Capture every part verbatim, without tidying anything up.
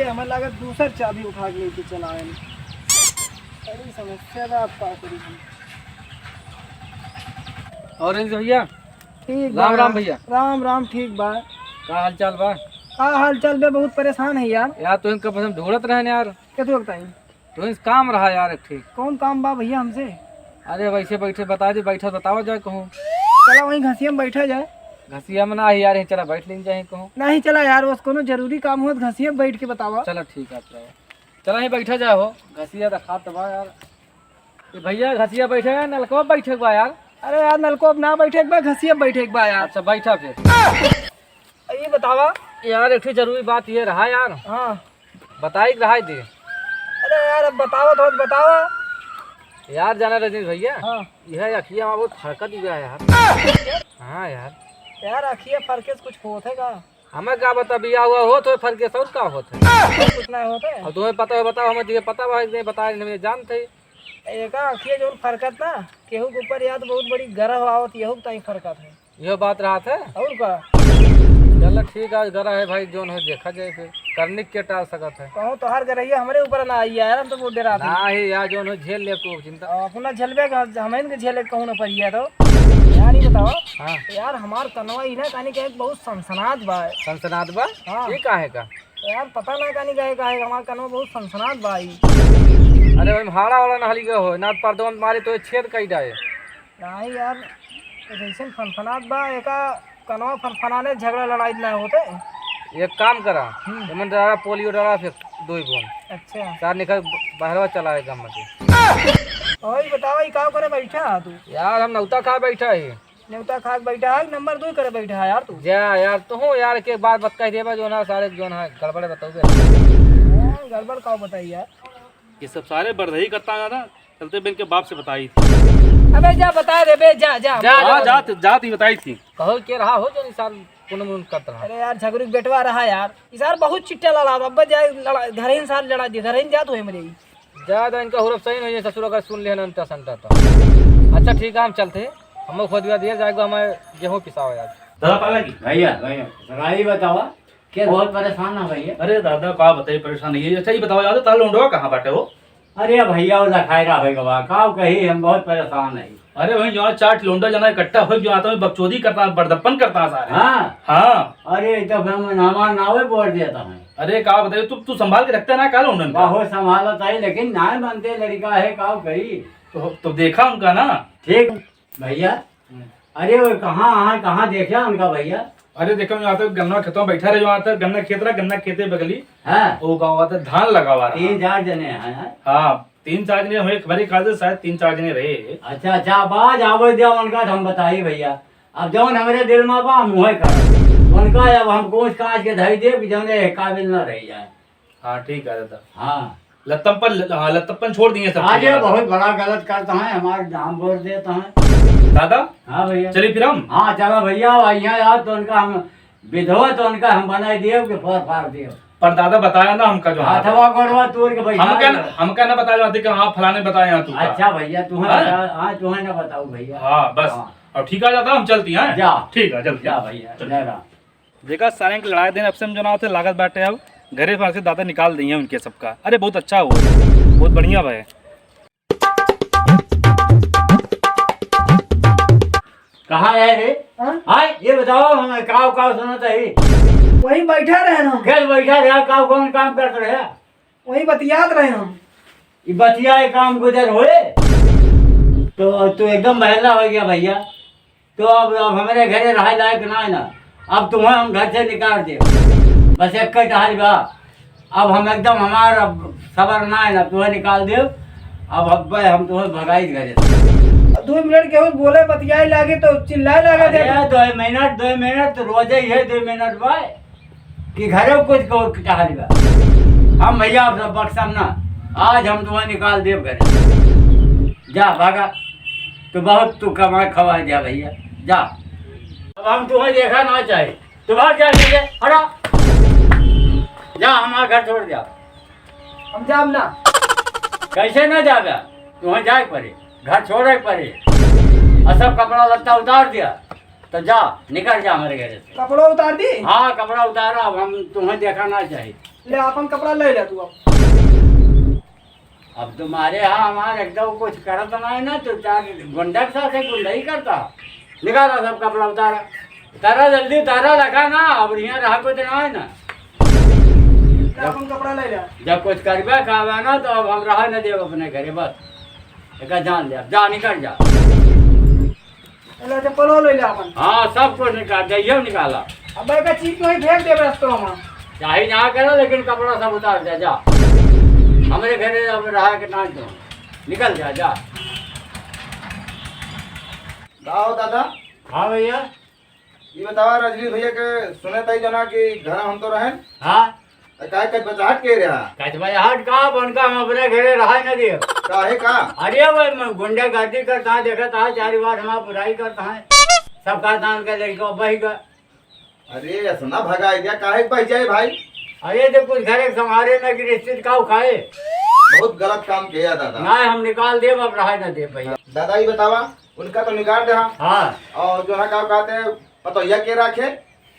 ये हमें लागत दूसर चाबी उठा के लेके चला आए। बड़ी समस्या बा, अब का करी हम? और रईस भैया, ठीक राम बा। राम भैया। राम राम, ठीक बा। का हाल चाल बा? का हाल चाल बा? बहुत परेशान है यार। यार, तो इनका बस हम ढूंढत रहन यार। क्या तो बताई? तो इस काम रहा यार एक ठे। कौन काम बा भैया हमसे? अरे, वैसे बैठे बता दे, बैठा बतावा जाए कहूँ। चला वहीं घसिया में बैठा जाए। घसिया में ना यार, यहीं चला बैठ लेन जाए कहूँ। नहीं चला यार, बस कोनो जरूरी काम हो तो घसिया में बैठ के बतावा। चला ठीक है, चला। चला यहीं बैठा जाए हो, घसिया रखा तो बा यार। ए भैया, घसिया बैठे है, नलकवा बैठे के बा यार। अरे यार, नलकवा ना बैठे के बा, घसिया बैठे के बा यार। अच्छा, बैठा फिर। ये बतावा। यार, एक ठे जरूरी बात ये रहा यार। हाँ। बताई के रहा दे। अरे यार, अब बतावा तो बतावा। यार, जाना रजनीश भैया, हाँ। यह अखिया में बहुत फरकत गया है यार। हाँ यार। यार, अखिया फरके से कुछ होत है का? हमें का बता, बिया हुआ होत हो फरके से, और का होत है? कुछ ना होत है। अब तुम्हें पता हो बताओ, हमें तुझे पता बा, नहीं बताए, हमें जानते ही। एका अखिया जौन फरकत ना, केहू के ऊपर याद बहुत बड़ी गरह आवत, यहू के ताई फरकत है। यह बात रहत है। और का? चल ठीक है, गरह है भाई, जौन हो देखा जाए फिर, करने के टाल सकत है। कहूँ तोहार गरहिया हमरे ऊपर ना आई यार, हम तो बहुत डरात है। ना ही यार, जौन हो झेल ले तू, चिंता। अपना झेलबे का, हमइन के झेले कहूँ ना परिया तो। यार, ये बताओ। हाँ। यार, हमार कनवा ही ना, कानी के बहुत सनसनात बा। सनसनात बा? हाँ। ये काहे का? यार, पता ना कानी काहे, काहे हमार कनवा बहुत सनसनात बा ई। अरे, ओइम हाड़ा वाड़ा नहली गए हो, ना पर्दवा मारे तो छेद कई डाए। नहीं यार, जैसन फनफनात बा, एका कनवा फनफनाने झगड़ा लड़ाई ना होते। एक काम करा, हम्म। एमन डाला पोलियो डाला फिर दो ही बोन। अच्छा। चार निकल बहरवा चला है गम के। और बतावा, ई का करे बैठा है तू? यार, हम नौता खा बैठा है। नेवता खा के बैठा है, नंबर दो करे बैठा है यार तू। जा यार, तू यार के एक बात बत कह देबा, जो ना सारे जो ना गड़बड़े बताओगे। हाँ, गड़बड़ का बताई यार। ये सब सारे बरधई करता है ना, चलते बे इनके बाप से बताई थी। अबे जा बता दे बे, जा, जा। जा, हाँ, जा। जात, जात ही बताई थी। कहो के रहा हो जो निसार कोनो मुन करत रहा। अरे यार, झगड़ू के बेटवा रहा यार। ई सार बहुत चिट्टा लड़ा, अब जा लड़ा, घर ही सार लड़ा दिए, घर ही जात हो हमरे। ज्यादा इनका हुरप सही नहीं है, ससुर अगर सुन लिया ना अंटा संटा तो। अच्छा ठीक है, हम चलते हैं, हम खोद दिया दिया जाएगा, हमें गेहूँ पिसाओ यार। दादा पाला की। भैया, भैया, जरा ये बतावा, क्या बहुत परेशान है भैया? अरे दादा, का बताई परेशान है। अच्छा, ये बतावा यार, तार लोंडवा कहाँ बाटे हो? अरे भैया, वो लखाए रहा भाई गवा, का कही, हम बहुत परेशान है। अरे वही जो चाट लोंडा जना इकट्ठा हो गया, तो बकचोदी करता, बड़दप्पन करता सारे। हाँ। हाँ। अरे, तो हम हमार नावे बोल देता है। अरे, का बताइए, तू, तू संभाल के रखते ना, का लोंडन का? बहुत संभालत है, लेकिन नाय बनते लड़का है, का कही? तो, तो देखा उनका ना। ठीक, भैया। हम्म। अरे, वो कहाँ, हाँ, कहाँ देखा उनका भैया? अरे, देखो, यहाँ तक गन्ना खेतों में बैठा रहे, यहाँ तक गन्ना खेत रहा, गन्ना खेते बगली। हाँ। वो गाँव आता धान लगावा रहा। तीन चार जने हैं, हाँ? हाँ, तीन चार जने हुए, हमारे ख्याल से शायद तीन चार जने रहे। अच्छा, अच्छा, अब आज आवे दिया उनका, तो हम बताइए भैया। अब जौन हमरे दिल में बा, हम उहे करब। उनका अब हम कोस कांच के धई देब कि जौने काबिल न रह जाए। हाँ, ठीक है दादा। हाँ। लत्तम पर, हाँ, लत्तम पर छोड़ दिए सब आज चीज़ ये दादा। बहुत बड़ा गलत करता है, हमारे नाम बोल देता है। दादा? हाँ भैया। चलिए फिर हम? हाँ, चलो भैया, अब यहाँ यार तो उनका हम विधवा तो उनका हम बनाई दिए कि फोर फाड़ दिए। पर दादा बताया ना हमका जो हाथ हथवा गोड़वा तोड़ के बैठा हमका दिया। हमका ना बताया जाते कि हाँ फलाने बताया यहाँ तू का। अच्छा भैया, तुम्हें हाँ? बता, हाँ, तुम्हें ना बताओ भैया। हाँ, बस। हाँ। अब ठीक आ जाता, हम चलती हैं। जा। ठीक है, चलती जा हैं। भैया, चल। जय राम। देखा, सारे के लड़ाई दिन अब से हम जो ना होते लागत बाटे, अब घरे पर से दादा निकाल दिए उनके सबका। अरे, बहुत अच्छा हो, बहुत बढ़िया भाई। कहाँ है रे? हाँ? हाँ, ये बताओ, हम काव काव सुनत है? वहीं बैठा रहे ना। खेल बैठा रहे, काव कौन काम करत रहे? वहीं बतियात रहे हम। ई बतिया एक काम गुजर होए, तो तू एकदम बहला हो गया भैया। तो अब, अब हमरे घरे रहे लायक ना है ना, अब तुम्हें हम घर से निकाल दे। बस एक ही टहल बा, अब हम एकदम, हमार अब सबर ना है ना, तुम्हें निकाल दे। अब, अब हम तुम्हें भगाई घरे से। अब दो मिनट केहू बोले, बतियाए लागे तो चिल्लाए लागे अरे, दे। दो मिनट, दो मिनट तो रोजे ही है, दो मिनट बा। कि घरे कुछ को टहल बा। हम भैया अब बक्सम ना, आज हम तुम्हें निकाल देब घरे। जा भागा, तो बहुत तू कमा खवा दिया भैया, जा। अब हम तुम्हें देखा ना चाहे, तू भाग जा, ठीक है? हटा, जा, हमारा घर छोड़ जा। हम जाब ना। कैसे ना जाबे? तुम्हें जाए पड़े, घर छोड़े पड़े, और सब कपड़ा लत्ता उतार दिया। तो जा, निकल जा हमारे घर से। कपड़ा उतार दी? हाँ, कपड़ा उतारा, अब हम तुम्हें देखा ना चाही। ले, आपन कपड़ा ले ले तू अब। अब तुम्हारे यहाँ हमार एकदम कुछ करत नाहीं ना, तो चार गुंडा के साथ गुंडा ही करता। निकाला सब कपड़ा, उतारा, उतारा जल्दी, उतारा, रखा ना, अब यहाँ रहा कुछ ना है ना। ले, आपन कपड़ा ले ले। जब कुछ करबे खावे ना, तो अब हम रहा न देब अपने घरे, बस। एका जान ले, अब जा, निकल जा। ले, चप्पलो ले ले आपन। हाँ, सब कुछ निकाल, जइयो निकाला। अब एका चीज तो ही फेंक देबे रस्तवा में। चाहे जहाँ करो, लेकिन कपड़ा सब उतार दे, जा। हमरे घरे अब रहा के ना दो। निकल जा, जा। का हो दादा? हाँ भइया। ये बतावा रजनीश भइया के सुने तई जना कि घर हम तो रहेन। हाँ। त काहे कचबचाहट के रहा? कचबचाहट का, अब उनका हम अपने घरे रहा न दिए। काहे का? अरे वो म-, गुंडागर्दी करता है, देखता है, चार बार हमार बुराई करता है, सब कहता है उनका लड़का बही का। अरे ऐसा ना भगाई दिया, काहे के बही जाए भाई? अरे तो कुछ घरे के संभारे ना कि रिश्ते का खाए। बहुत गलत काम किया दादा। ना हम निकाल देब, अब रहा न देब भइया। दादा ये बतावा, उनका तो निकाल दे। हाँ। और जो है का कहते हैं, पतोहिया के रखे,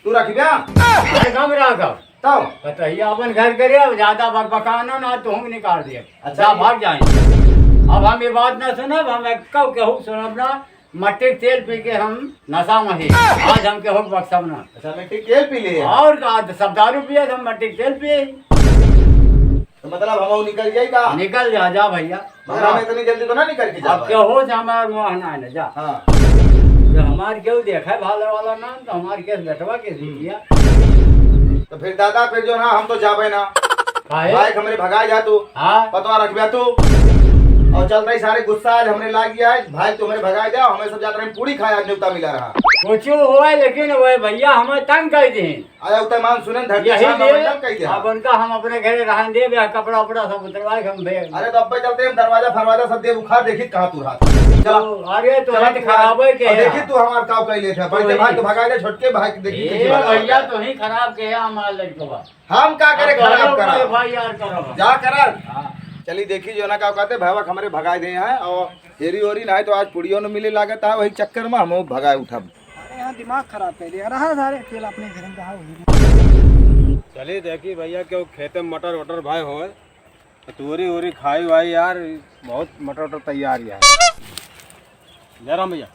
तू रखबे? अरे, हम रखब। तब? पतोहिया अपन घर करे, अब ज्यादा बकबकाना ना, तो हम निकाल दिए। अच्छा, जा, ये भाग जाए। अब हम ये बात ना सुनब, हम एक्को केहू सुनब ना, मट्टी के तेल पी के हम नशा में ही। आज हम केहू के बख्शब ना। अच्छा, मट्टी के तेल पी लिए? और का, सब दारू पिए, हम मट्टी के तेल पिए। तो मतलब हम निकल जाई का? निकल जा, जा भइया। मगर हम इतनी जल्दी तो ना निकल के अब जाबे। केहू से हमार मोह ना है, जा। हाँ। जो हमार केहू देखे भाले वाला ना, तो हमार केस बेटवा के दे दिया। तो फिर दादा, फिर जो ना, हम तो जाबे ना। काहे? भाई, हमरे भगाए जा तू। हाँ। पतवा रखबे तू। और चलता ही सारे गुस्सा आज हमरे लाग गया है। भाई, तू हमरे भगाए जा, हमें सब जात रहे पूड़ी खाए, आज न्योता मिला रहा। कुछ होए, लेकिन वो भइया हमें तंग कर दे। आया उतमान सुनन धरती यही छाप लिए बंडल कह दिया। अब उनका हम अपने घरे रहन देब, या कपड़ा उपड़ा सब उतरवा के हम भेज। अरे तो अब्बे चलते हम दरवाजा फरवाजा सब देब उखाड़, देखी कहाँ तू रहा। चला। तो अरे तो चला हाथ तू खराब है के अब है? देखी तू हमार काव कह लेत है। बड़े तो भाई ही। तो भगा दे, छोटके भाई देखी ए कैसे भगा भइया दे। तो ही खराब के है हमार लड़कवा। हम का करे अब खराब करो करा? भाई यार करो। जा करा। हाँ। चली देखी जो ना का कहते भैया हमरे भगाए दे हैं और हेरी ओरी ना है तो आज पुड़ियो न मिले लागत है, वही चक्कर में हम भगाए उठब। अरे यहाँ दिमाग खराब कर दिया रहा सारे, अकेला अपने घर में रहा हुई। चलिए देखी भैया, क्यों खेते में मटर वटर भाई होए, तो तोरी ओरी खाई वाई यार, बहुत मटर वटर तैयार यार। जयराम भैया,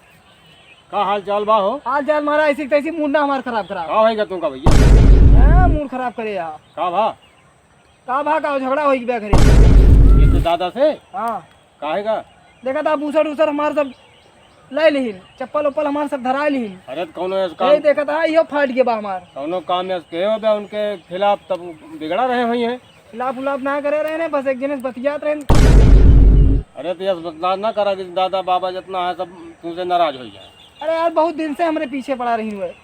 का हाल चाल बा हो? हाल चाल मारा ऐसी तैसी, मूड ना हमार खराब खराब। का होई गा तुमका भैया? हाँ, मूड खराब करे यार। का भा? का भा का झगड़ा होई बे घरे? ये तो दादा से? हाँ। काहे का? देखा था, बूसर उसर हमार सब ले लिहिन, चप्पल उप्पल हमार सब धरा लिहिन। अरे तो कौनो ऐस काम यही देखा था, इहो फाट गया बा हमार। कौनो काम ऐस कहे हो बे उनके खिलाफ, तब बिगड़ा रहे हुई हैं। खिलाफ उलाफ ना करे रहे ने, बस एक जने से बतियात रहे। अरे तो ऐस बदला ना करा कि दादा बाबा जितना है सब तुमसे नाराज हो जाए। अरे यार, बहुत दिन से हमरे पीछे पड़ा रही हुए।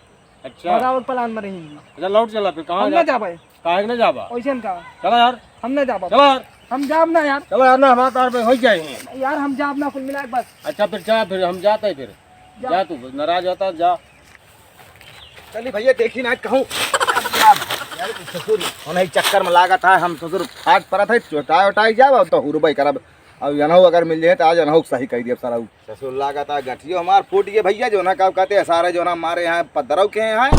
अच्छा। भगावत प्लान में रही। अच्छा, लौट चला फिर, कहाँ हम ना जा-, जाबे। काहे के ना जाबा? ओइसन का? चला यार। हम ना जाबा। चला यार। हम जाब ना यार। चला यार, ना, हमारा तार पे हो जाए। यार, हम जाब ना, कुल मिला के बस। अच्छा, फिर जा, फिर हम जाते हैं फिर। जा। जा तू, नाराज होता, जा। चली भैया, देखी ना कहूँ। यार, ससुर, उन्हें चक्कर में लागत है, हम ससुर फाट पड़त है, चोटाई ओटाई जाब, अब तो हुरबई करब। अब यनहु अगर मिल जाए तो आज यनहु के सही कह दिया सारा। ससुर लागत आ गठियो हमार फूट गए भैया, जो ना का कहते हैं सारे जो ना मारे हैं पदरव के हैं,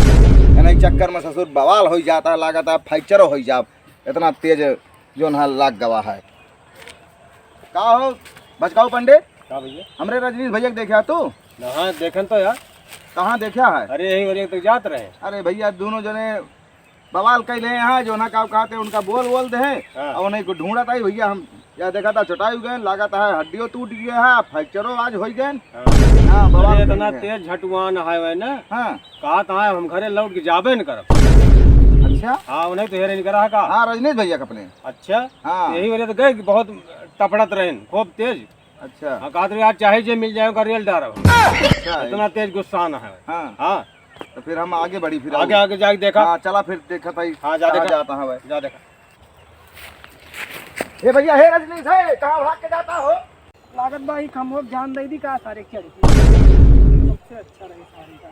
इन्हीं चक्कर में ससुर बवाल हो जाता है, लागत आ फ्रैक्चरो हो जाब, इतना तेज जो ना लाग गवा है। का हो बचकाऊ पंडित? का भैया? हमरे रजनीश भैया के देखा तू? हाँ, देखन तो यार। कहाँ देखा है? अरे यही वजह तो जात रहे। अरे भैया दोनों जने बवाल कैले हैं, जो ना का कहते उनका बोल बोल दे हैं, हाँ। और उन्हें को ढूंढत आई भैया, हम या देखा था चोटाई गए, लागत है हड्डियों टूट गए है, फ्रैक्चरो आज हो गए। हाँ। हाँ, बवाल अरे इतना कैले हैं। तेज झटुआन है वह ना। हाँ। कहा था हम घरे लौट के जाबे न करब। अच्छा। हाँ, उन्हें तो हेरे नहीं करा का। हाँ, रजनीश भैया के अपने। अच्छा। हाँ। यही वजह तो गए कि बहुत तपड़त रहे, खूब तेज। अच्छा। हाँ, कहत रहे, "आज चाहे जे मिल जाए, ओकर रेल डारब हम।" अच्छा, इतना तेज गुस्सा ना है। हाँ। हाँ। तो फिर हम आगे बढ़ी, फिर आगे, आगे जाके देखा। हाँ, चला फिर देखा था, हाँ, जा कहाँ देखा। जाता है भाई। जा देखा। हे भैया, हे रजनीश, हे, कहाँ भाग के जाता हो? लागत बा, ई खम्भो के जान दे दी का सारे के लड़की। सबसे अच्छा रहे सारे का।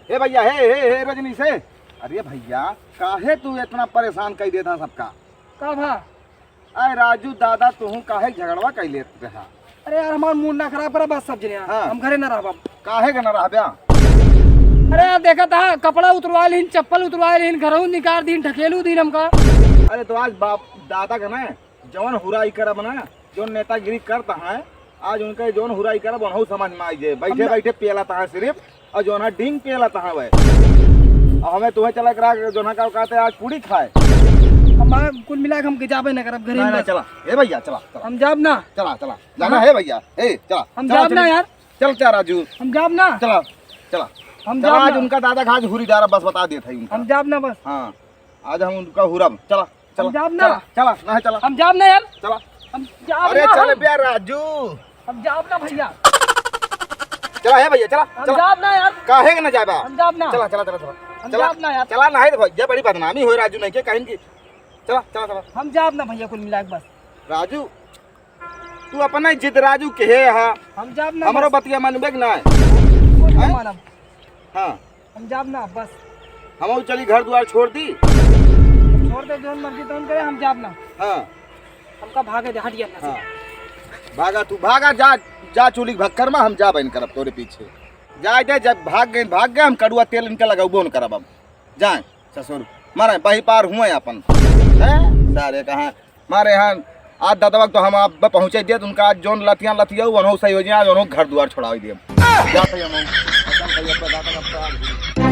हे भैया, हे, हे, हे रजनीश, हे। अरे भैया, काहे तू इतना परेशान कर देता सबका? का भा? अरे राजू दादा, तुहू काहे झगड़वा कर लेत रहा? अरे यार, हमार मूड ना खराब करा, बस सब जने। हाँ। हम घरे ना रहब। काहे के ना रहब्या? अरे यार, देखा था, कपड़ा उतरवा लीन, चप्पल उतरवा लीन, घरहू निकाल दीन, ढकेलू दीन हमका। अरे तो आज बाप दादा का ना जौन हुराई करब ना, जौन नेतागिरी करत हैं, आज उनका जौन हुराई करब, उनहू समझ में आई जाए। बैठे बैठे पेलत हैं सिर्फ, और जौन है डींग पेलत हैं वह। और हमें तुम्हें चला करा, जौन है का कहते हैं, आज पूड़ी खाए। हम आ-, कुल मिला के हम के जाबे न करब, घरे ना, में ना, बस। चला, ए भैया, चला, चला। हम जाब ना। चला, चला, जाना है भैया, ए, चला, हम चला, जाब ना चला। यार। चल, चल राजू। हम जाब ना। चला, चला। हम चला, जाब आज ना। उनका दादा का आज हुरी डारा बस बता देत है उनका। हम जाब ना बस। हाँ, आज हम उनका हुरब। चला, चला, हम जाब ना। चला, चला, ना चला। हम जाब ना यार। चला। हम जाब अरे ना चल हम। बे राजू। हम जाब ना भैया। चला हे भैया, चला, हम चला। जाब ना यार। काहे के ना जाबा? हम जाब ना। चला, चला, चला, चला। हम चला, जाब ना यार। चला ना है तो भैया, बड़ी बदनामी होए राजू नहीं के कहीं की। चला, चला, चला। हम जाब ना भैया, कुल मिला के बस। राजू, तू अपना ही जिद राजू के है, हाँ। हम जाब ना हमरो बस। बतिया मानबे के ना है। कुछ ना हैं? मानब। हाँ। हम जाब ना बस। हम चली घर द्वार छोड़ दी। छोड़ दे, जौन मर्जी तौन करे, हम जाब ना। हाँ। हमका भागे दे, हट गया ना। हाँ। भागा तू, भागा, जा, जा चूल्ही भक्कर में, हम जाबे न करब तोरे पीछे। जाए दे, जब भाग गए, भाग गए, हम कड़ुआ तेल इनका लगाबो न करब अब। जाए ससुर, मारे बही पार हुए अपन। हैं? सारे कहाँ मारे हैं, आज ददवा तो हम अब पहुँचे देत, उनका आज जौन लतियाँ लतियाऊ, उन्हों सही हो जाए, उन्हों घर द्वार छोड़ाई देब। जाते हम, हम, हम, हम, हम, हम,